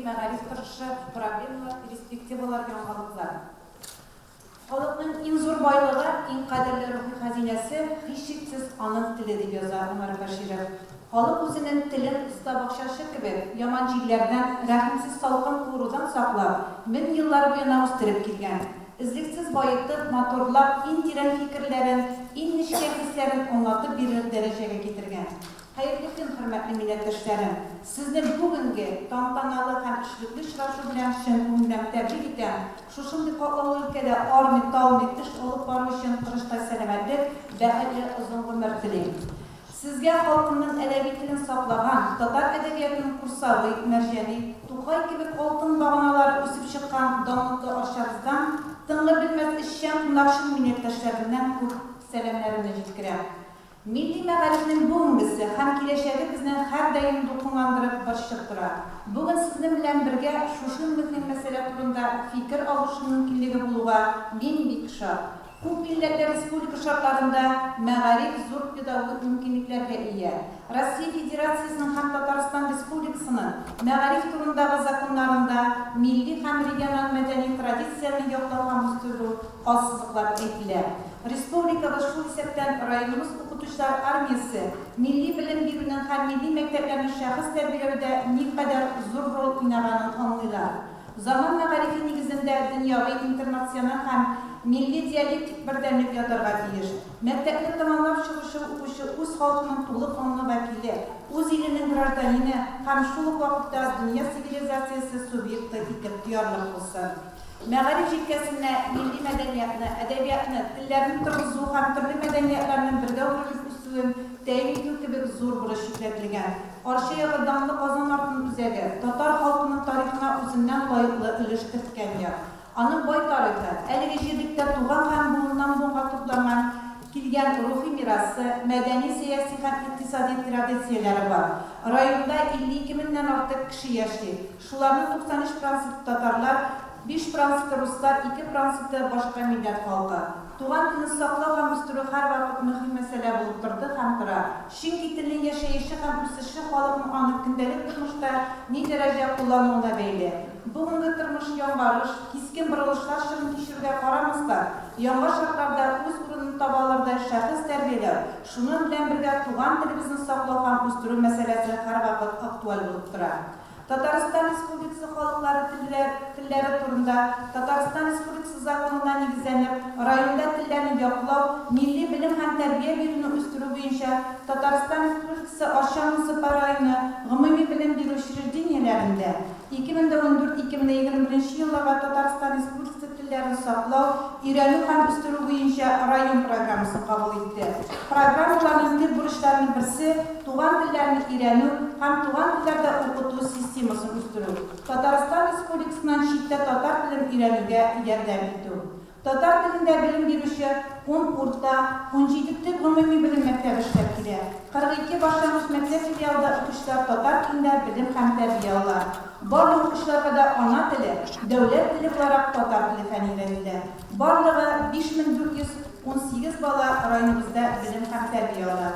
мәгариф торышы, проблемалар, перспективалар, яңалыклар. Халыкның иң зур байлыгы, иң кадерле рухи хәзинәсе, һичшиксез, аның теле, дип яза Гомәр Бәширов. Халык үзенең телен оста бакчачы кебек, яман җилләрдән, рәхимсез салкын куырудан саклап, мең еллар буена үстереп килгән. Өзлексез баетып, матурлап, иң тирән фикерләрен, иң нечкә хисләрен аңлатып бирер дәрәҗәгә китергән. Хәерле көн, хөрмәтле милләттәшләрем! Сезне бүгенге тантаналы һәм эшлекле очрашу белән чын күңелдән тәбрик итәм, шушындый катлаулы өлкәдә армый-талмый эш алып бару өчен корычтай сәламәтлек, бәхетле озын гомер телим. Сезгә халкымның әдәби телен саклаган, татар әдәбиятының Курсавый, Мәрҗани, Тукай кебек алтын баганалары үсеп чыккан данлыклы Арчабыздан, тынгы белмәс эшчән, кунакчыл милләттәшләремнән күп сәламнәремне җиткерәм. Милли мәгарифнең бүгенгесе һәм киләчәге безне һәрдаим дулкынландырып, борчып тора. Бүген сезнең белән бергә шушы мөһим мәсьәлә турында фикер алышу мөмкинлеге булуга мин бик шат. Күп милләтле республика шартларында мәгариф зур педагогик мөмкинлекләргә ия. Россия Федерациясенең һәм Татарстан Республикасының Мәгариф турындагы законнарында милли һәм региональ мәдәни традицияләрне яклау һәм үстерү ассызыклап әйтелә. Республикабыз, шул исәптән районыбыз укытучылар армиясе милли белем бирүнең һәм милли мәктәпләрнең шәхес тәрбияләүдә никадәр зур роль уйнаганын аңлыйлар. Заман мәгарифе нигезендә дөньяви, интернациональ һәм милли диалектик бердәмлек ятарга тиеш. Мәктәпне тәмамлап чыгучы укучы үз халкының тулы канлы вәкиле, үз иленең гражданины һәм шул ук вакытта дөнья цивилизациясе субъекты итеп тоярлык булсын. Мәгариф җилкәсенә милли мәдәниятны, әдәбиятны, телләрне торгызу һәм төрле мәдәниятләрнең бергә үрелеп үсүен тәэмин итү кебек зур бурыч йөкләтелгән. Арча ягы данлы Казан артының үзәге, татар халкының тарихына үзеннән лаеклы өлеш керткән як. Аның бай тарихы, әлеге җирлектә туган һәм буыннан-буынга тупланган килгән рухи мирасы, мәдәни, сәяси һәм икътисади традицияләре бар. Районда 52 меңнән артык кеше яши. Шуларның 93 проценты татарлар, 5 проценты руслар, 2 проценты башка милләт халкы. Туган телне саклау һәм үстерү һәрвакыт мөһим мәсьәлә булып торды һәм тора. Чөнки телнең яшәеше һәм үсеше халыкның аны көндәлек тормышта ни дәрәҗә куллануына бәйле. Бүгенге тормыш яңарыш, кискен борылышлар чорын кичерүгә карамастан, яңа шартларда үз урынын таба алырдай шәхес тәрбияләү, шуның белән бергә туган телебезне саклау һәм үстерү мәсьәләсе һәрвакыт актуаль булып тора. Татарстан Республикасы халыклары телләр телләре турында Татарстан Республикасы Законына нигезләнеп, районда телләрне яклау, милли белем һәм тәрбия бирүне үстерү буенча Татарстан Республикасы Арча муниципаль районы гомуми белем бирү учреждениеләрендә 2014-2021 елларга Татарстан Республикасы телләрен саклау, өйрәнү һәм үстерү буенча район программасын кабул итте. Программаларның төп бурычларының берсе, туган телләрне өйрәнү һәм туган телләрдә укыту системасын үстерү, Татарстан Республикасыннан читтә татар телен өйрәнүгә ярдәм итү. Татар телендә белем бирүче ун урта, 17 төп гомуми белем мәктәбе эшләп килә. 42 башлангыч мәктәп филиалында укучылар татар телендә белем һәм тәрбия ала. Барлык укучыларга да ана теле, дәүләт теле буларак татар теле фәне өйрәнелә. Барлыгы 5418 бала районыбызда белем һәм тәрбия ала.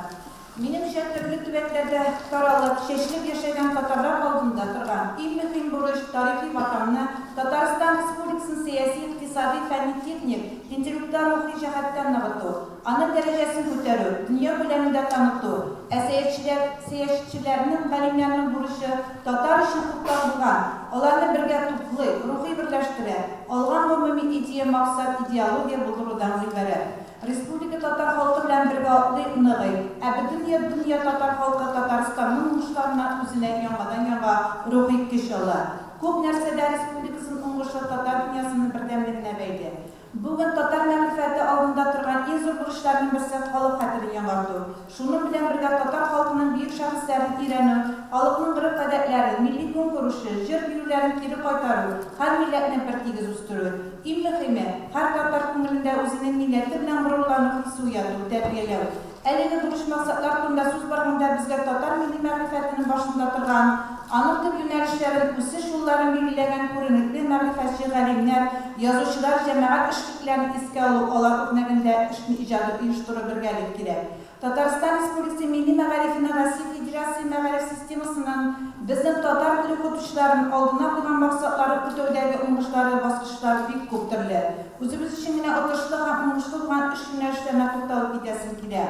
Минемчә, төрле төбәкләрдә таралып, чәчелеп яшәгән татарлар алдында торган иң мөһим бурыч, тарихи Ватанны, Татарстан Республикасын сәяси, икътисади, фәнни-техник, интеллектуаль-рухи җәһәттән ныгыту, аның дәрәҗәсен күтәрү, дөнья күләмендә таныту. Ә сәятчеләр, сәясәтчеләрнең, галимнәрнең бурычы, татар өчен уртак булган, аларны бергә туплый, рухи берләштерә алган гомуми идея, максат, идеология булдырудан гыйбарәт. Республика татар халкы белән бергә атлый, ныгый. Ә бөтен дөнья татар халкы Татарстанның уңышларыннан үзенә яңадан-яңа рухи көч ала. Күп нәрсәдә республикасын уңышы татар дөньясының бердәмлегенә бәйле. Бүген татар мәгърифәте алдында торган иң зур бурычларның берсе халык хәтерен яңарту. Шуның белән бергә татар халкының бөек шәхесләрен өйрәнү, халыкның гореф-гадәтләрен, милли көнкүреше, җыр-биюләрен кире кайтару, һәр милләтне бертигез үстерү. Иң мөһиме, һәр татар күңелендә үзенең милләте белән горурлану хисе уяту, тәрбияләү. Әлеге бурыч-максатлар турында сүз барганда безгә татар милли мәгърифәтенең башында торган, аның төп юнәлешләрен, үсеш юлларын билгеләгән күренекле мәгърифәтче галимнәр, язучылар, җәмәгать эшлеклеләрен искә алу, алар үрнәгендә эшне иҗади оештыру бергәлек кирәк. Татарстан Республикасы милли мәгарифенең Россия Федерация мәгариф системасының безнең татар теле укытучыларының алдына куйган максатларын үтәүдәге уңышлары, баскычлар бик күп төрле. Үзебез өчен генә отышлы һәм уңышлы булган эш юнәлешләренә тукталып китәсем килә.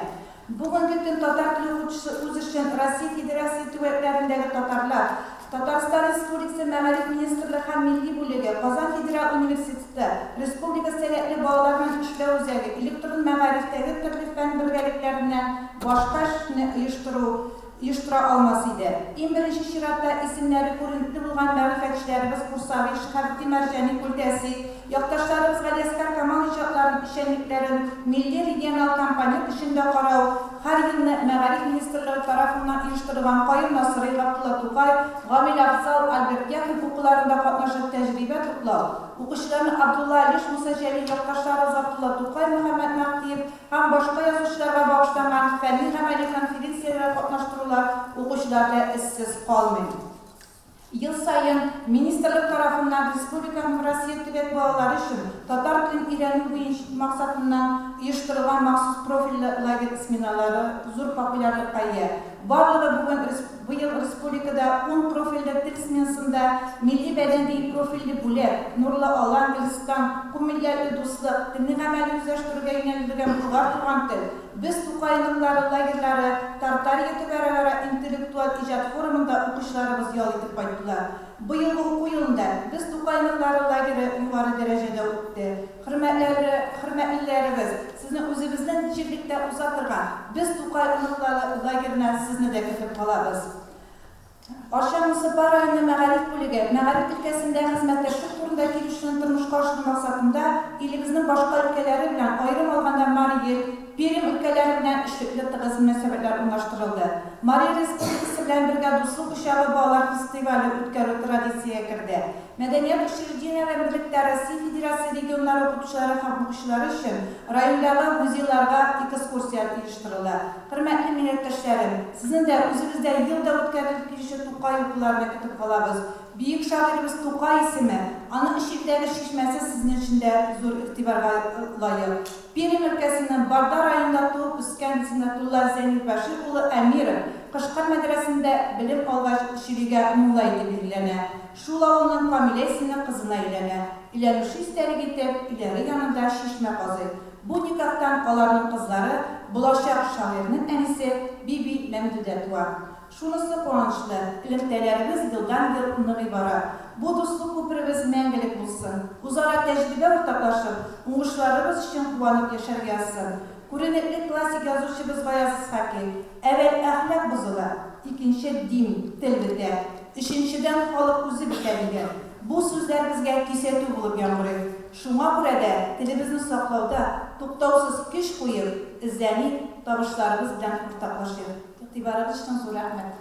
Бүгенге көн татар теле укытучысы үз эшен Россия Федерация төбәкләрендәге татарлар, Татарстан Республикасы Мәгариф министрлыгы һәм милли бүлеге, Казан федераль университеты, Республика сәләтле балалар белән эшләү үзәге, электрон мәгарифтәге төрле фән бергәлекләреннән башка эшне оештыру, оештыра алмас иде. Иң беренче чиратта исемнәре күренекле булган мәгърифәтчеләребез Курсави, Шиһабетдин Мәрҗани, Күлтәси, якташларыбыз Галиәсгар Камал иҗатларын, эшчәнлекләрен милли регионал компонент эчендә карау, һәр елны Мәгариф министрлыгы тарафыннан оештырылган Каюм Насыйри, Габдулла Тукай, Гамил Афзал, Альберт Яхин укуларында катнашып тәҗрибә туплау, укучыларны Абдулла Алиш, Муса Җәлил, якташларыбыз Габдулла Тукай, Мөхәммәт Мәһдиев һәм башка язучыларга багышланган фәнни-гамәли конференцияләргә катнаштырулар укучылар да эзсез калмый. Ел саен министрлык тарафыннан республика һәм Россия төбәк балалары өчен татар телен өйрәнү буенча максатыннан оештырылган махсус профильле лагерь сменалары зур популярлыкка ия. Барлыгы бүген быел республикада ун профильле тел сменасында Милли бәдән профильле бүләк, Нурлы Алан, Гөлстан, Күпмилләтле дуслык, телне гамәли үзләштерүгә юнәлдерелгән Болгар туган тел, Без Тукай оныклары лагерьлары, Тартария төбәкара интеллектуаль иҗат форумында укучыларыбыз ял итеп кайттылар. Быелгы уку елында Без Тукай оныклары лагере югары дәрәҗәдә үтте. Хөрмәтләре, хөрмәтлеләребез, сезне үзебезнең җирлектә уза торган Без Тукай оныклары лагерена сезне дә көтеп калабыз. Арча муниципаль районы мәгариф бүлеге, мәгариф өлкәсендә хезмәттәшлек турында килешүне тормышка ашыру максатында илебезнең башка өлкәләре белән, аерым алганда Мари Эл, Пермь өлкәләре белән эшлекле тыгыз мөнәсәбәтләр урнаштырылды. Мари Республикасы белән бергә Дуслык учагы балалар фестивале үткәрү традициягә керде. Мәдәният учреждениеләре белән берлектә Россия Федерация регионнары укытучылары һәм укучылары өчен райондагы музейларга экскурсияләр оештырыла. Хөрмәтле милләттәшләрем, сезне дә үзебездә ел да үткәрелеп килүче Тукай укуларына көтеп калабыз. Бөек шагыйребез Тукай исеме, аның Өчилдәге чишмәсе сезнең өчен дә зур игътибарга лаек. Пермь өлкәсенең Барда районында туып үскән Зиннәтулла Зәйнелбәшир улы Әмиров, Кышкар мәдрәсендә белем алгач, Өчилегә мулла итеп билгеләнә. Шул авылның Камилә исемле кызына өйләнә. Өйләнүче истәлеге итеп, өйләре янында чишмә казый. Бу никахтан аларның кызлары, булачак шагыйрьнең әнисе Биби Мәмдүдә туа. Шунысы куанычлы, элемтәләребез елдан-ел ныгый бара. Бу дуслык күперебез мәңгелек булсын. Үзара тәҗрибә уртаклашып, уңышларыбыз өчен куанып яшәргә язсын. Күренекле классик язучыбыз Гаяз Исхакый, Әүвәл әхлак бозыла, икенче дин, тел бетә, өченчедән халык үзе бетә, дигән. Бу сүзләр безгә кисәтү булып яңгырый. Шуңа күрә дә телебезне саклауда туктаусыз көч куеп, эзләник, табышларыбыз белән уртаклашыйк. Игътибарыгыз өчен зур рәхмәт.